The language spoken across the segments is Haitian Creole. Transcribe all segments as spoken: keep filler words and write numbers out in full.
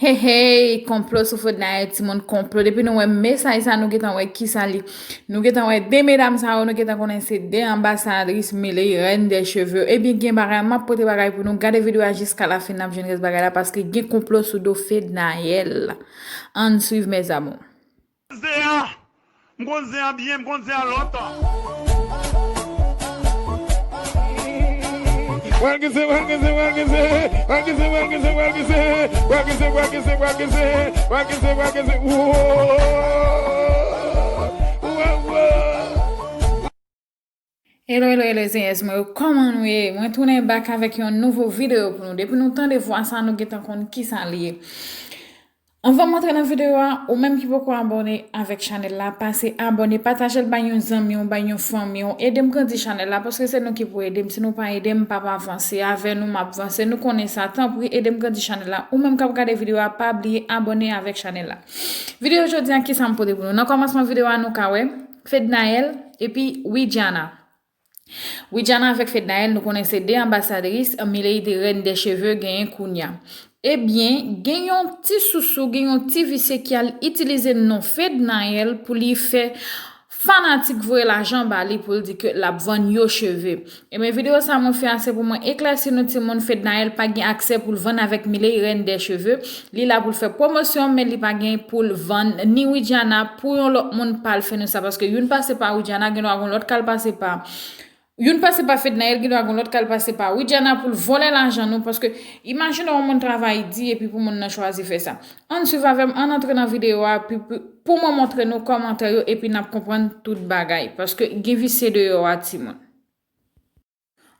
Hey, hey, konplo sou Fednaelle, timoun, konplo. Depi nou wè mesaj sa, nou gentan wè kisa li. Nou gentan wè de medam sa yo, nou gentan konnen se de anbasadris Miley, reine des cheveux. Ebyen, gen bagay, m ap pote bagay pou nou. Gade videyo a jiska la fen, n ap jwenn rès bagay la, paske gen konplo sou do Fednaelle. Ann swiv, mes amours. Zen an, m konn zen an byen, m konn zen an lontan. Hello, hello, hello, zenyèz mwen yo, kòman nou ye? Mwen tounen back avèk yon nouvo videyo pou nou. Depi nou tande vwa sa, nou gentan konn kisa li ye. Anvan m antre nan videyo a, ou menm ki poko abòne avèk chanèl la, pase abòne, pataje l bay yon zanmi w, bay yon fanmi w, ede m grandi chanèl la, paske se nou ki pou ede m. Si nou pa ede m, m p ap avanse. Avè nou, m ap vanse. Nou konnen sa. Tanpri, ede m grandi chanèl la. Ou menm k ap gade videyo a, pa bliye abòne avèk chanèl la. Videyo jodi a, kisa m pote pou nou? Nan kòmansman videyo a, nou ka wè Fednaelle epi Widiana. Widiana avèk Fednaelle, nou konnen se de anbasadris Miley, de reine des cheveux, genyen kounya. Ebyen, gen yon ti sousou, gen yon ti visye ki al itilize non Fednaelle pou li fè fanatik voye lajan ba li pou l di ke l ap vann yo cheve. Ebyen, videyo sa mwen fè a se pou mwen eklèsi nou timoun, Fednaelle pa gen aksè pou l vann avèk Miley, reine des cheveux. Li la pou l fè pwomosyon, men li pa gen pou l vann ni Widiana pou yon lòt moun pa l fè nou sa, paske youn pase pa Widiana, gen dwa gon lòt k al pase pa Youn pase pa Fednaelle, gen dwa gon lòt k al pase pa Widiana pou l vòlè lajan nou, paske imajine yon moun travay di epi pou moun nan chwazi fè sa. Ann swiv avè m, ann antre nan videyo a, pou, pou, pou mwen montre nou kòmantè yo, epi n ap konprann tout bagay, paske gen visye deyò a, timoun.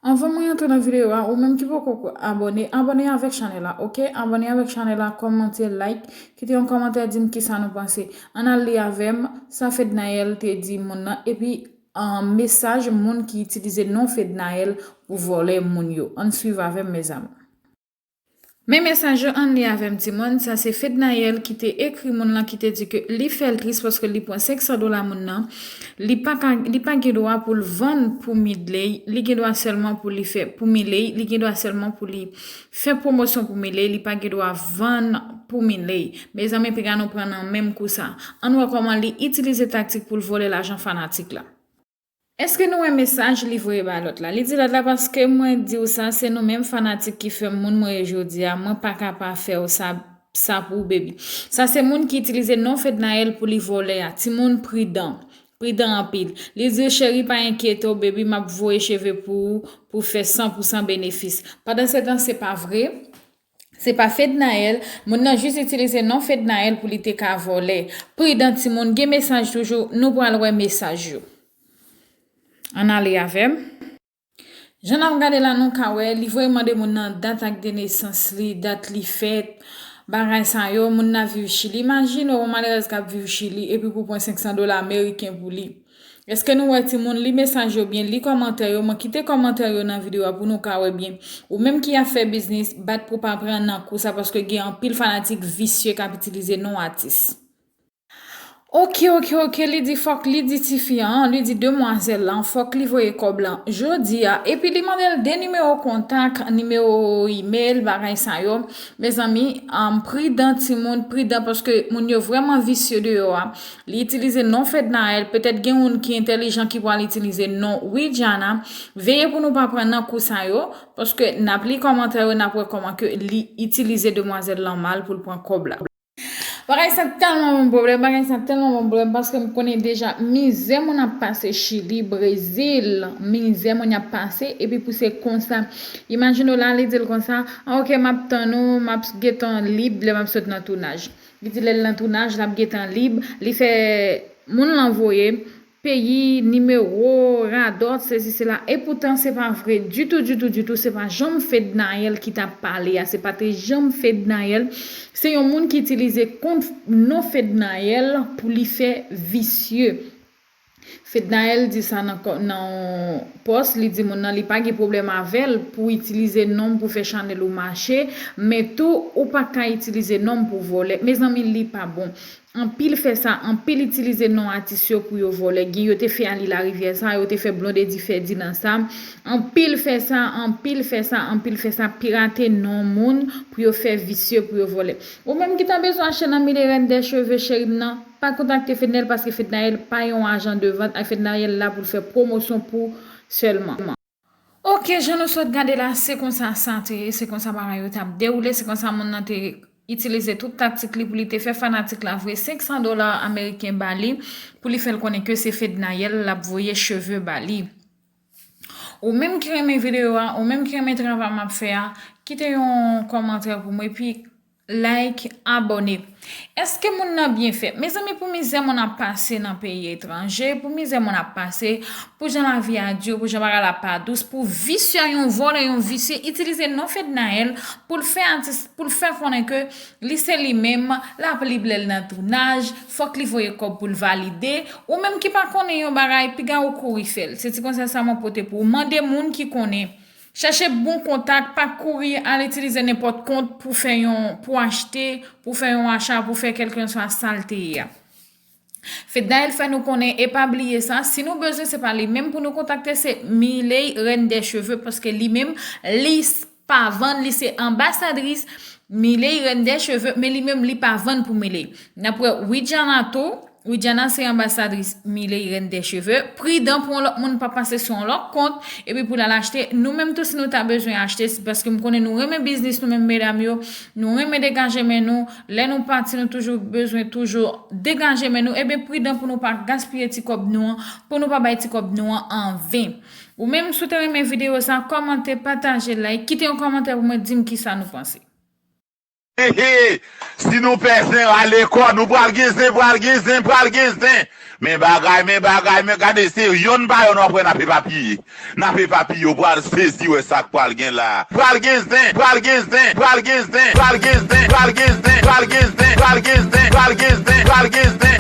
Anvan mwen antre nan videyo a, ou menm ki poko abòne, abòne avèk chanèl la, oke? Abòne avèk chanèl la, kòmante, like, kite yon kòmantè, di m kisa nou panse. Ann al li avè m, sa Fednaelle te di moun nan, epi an mesaj moun ki itilize non Fednaelle pou vòlè moun yo. Ann swiv avè m, mes amours. Men mesaj yo, ann li avè m, timoun. Sa se Fednaelle ki te ekri moun lan, ki te di ke li fè l tris paske li pran senk san dola moun nan. Li pa ka, li pa gen dwa pou l vann pou Miley, li gen dwa sèlman pou li fè pou Miley, li gen dwa sèlman pou li fè pwomosyon pou Miley, li pa gen dwa vann pou Miley. Mezanmi, piga nou pran nan menm kou sa. Ann wè kòman li itilize taktik pou l vòlè lajan fanatik la. Èske nou wè mesaj li voye ba lòt la? Li di lòt la, paske mwen di w sa, se nou menm fanatik ki fè m moun mwen ye jodi a, mwen pa ka pa fè w sa, sa pou w, baby. Sa se moun ki itilize non Fednaelle pou li vòlè a. Timoun pridan. Pridan anpil. Li di, cheri, pa enkyete w, baby, m ap voye cheve pou ou, pou fè san pou san benefis. Pandansetan, se pa vre. Se pa Fednaelle, moun nan jis itilize non Fednaelle pou li te ka vòlè. Pridan timoun, gen mesaj toujou, nou pral wè mesaj yo. Ann ale avè m. Jan n ap gade la, nou ka wè, li voye mande moun nan dat ak de nesans li, dat li fèt, bagay sa yo, moun nan viv Chili. Imajine w, yon malerèz k ap viv Chili, epi pou pran senk san dola ameriken pou li. Èske nou wè timoun? Li mesaj yo byen, li kòmantè yo, mwen kite kòmantè yo nan videyo a pou nou ka wè byen. Ou menm ki ap fè biznis, bat pou pa pran nan kou sa, paske gen anpil fanatik visye k ap itilize non atis. Oke, oke, oke, li di fòk, li di tifi an, li di demwazèl lan, fòk li voye kòb lan jodi a, epi li mande l de nimewo kontak, nimewo imèl, bagay sa yo. Mezanmi, um, pridan timoun, pridan, paske moun yo vrèman visye deyò a. Li itilize non Fednaelle, petèt gen moun ki entèlijan ki pral itilize non Widiana. Veye pou nou pa pran nan kou sa yo, paske n ap li kòmantè yo, n ap wè kòman ke li itilize demwazèl lan mal pou l pran kòb la. Bagay sa tèlman bon pwoblèm, bagay sa tèlman bon pwoblèm, paske m konnen deja mizè moun ap pase Chili, Brezil, mizè moun ap pase, epi pou se konsa. Imajine w la, li di l konsa, ah, oke, m ap tann ou, m ap gentan lib lè m ap sot nan tounaj. Li di lè l nan tounaj, l ap gentan lib, li fè moun lan voye peyi, nimewo, radòt, sesi, sela. Epoutan, se pa vre ditou, ditou, ditou. Se pa janm Fednaelle ki t ap pale a. Se pa te janm Fednaelle. Se yon moun ki itilize kont non Fednaelle pou li fè visye. Fednaelle di sa nan kò-, nan yon pòs, li di moun nan li pa gen pwoblèm avè l pou itilize non m pou fè chanèl ou mache, men tou ou pa ka itilize non m pou vòlè. Mezanmi, li pa bon. Anpil fè sa, anpil itilize non atis yo pou yo vòlè. Gen yo te fè Ali Larivière sa, yo te fè Blondedy Ferdinand sa. Anpil fè sa, anpil fè sa, anpil fè sa, pirate non moun pou yo fè visye, pou yo vòlè. Ou menm ki ta bezwen achte nan Mille Reines des Cheveux cheri m nan, pa kontakte Fednaelle paske Fednaelle pa yon ajan de vant, Fednaelle la pou l fè pwomosyon pou sèlman. Ok, jan nou sot gade la, se konsa sa te ye, se konsa bagay yo t ap dewoule, se konsa moun nan te itilize tout taktik li pou li te fè fanatik la voye senk san dola ameriken ba li, pou li fè l konnen ke se Fednaelle l ap voye cheve ba li. Ou menm ki renmen videyo a, ou menm ki renmen travay m ap fè a, kite yon kòmantè pou mwen, epi like, abòne. Èske moun nan byen fèt? Mezanmi, pou mizè moun ap pase nan peyi etranje, pou mizè moun ap pase, pou jan lavi a di, pou jan bagay la pa dous, pou visye, yon vòlè, yon visye itilize non Fednaelle pou l fè atis, pou l fè konnen ke li se li menm, l ap lib lè l nan tounaj, fòk li voye kòb pou l valide. Ou menm ki pa konnen yon bagay, piga ou kouri fè l. Se ti konsèy sa mwen pote pou ou. Mande moun ki konnen. Chèche bon kontak, pa kouri al itilize nenpòt kont pou fè yon, pou achte, pou fè yon acha, pou fè kèlkenswa sa l te ye a. Fednaelle fè nou konnen, e pa bliye sa, si nou bezwen, se pa li menm pou nou kontakte, se Mireille Reine des Cheveux, paske li menm, li s-, pa vann, li se anbasadris Mireille Reine des Cheveux, men li menm, li pa vann pou Mireille. N ap wè Widiana tou, Widiana se anbasadris Mireille Reine des Cheveux. Pridan pou yon lòt moun pa pase sou yon lòt kont, epi pou l al achte. Nou menm tou, si nou ta bezwen achte, se paske m konnen nou renmen biznis, nou menm medam yo, nou renmen degaje men nou. Lè nou pati, nou toujou bezwen toujou degaje men nou. Ebyen, pridan pou nou pa gaspiye ti kòb nou an, pou nou pa bay ti kòb nou an anven. Ou menm, si w te renmen videyo sa, kòmante, pataje, like, kite yon kòmantè pou mwen, di m kisa nou panse. Hehe! Si nou pè zen, rale kò, nou pral gen zen, pral gen zen, pral gen zen. Men bagay, men bagay, men gade, se yonn pa yonn w ap wè n ap epapiye. N ap epapiye, w pral sezi wè sa k pral gen la. Pral gen zen, pral gen zen, pral gen zen, pral gen zen, pral gen zen, pral gen zen, pral gen zen, pral gen zen, pral gen zen, pral gen zen,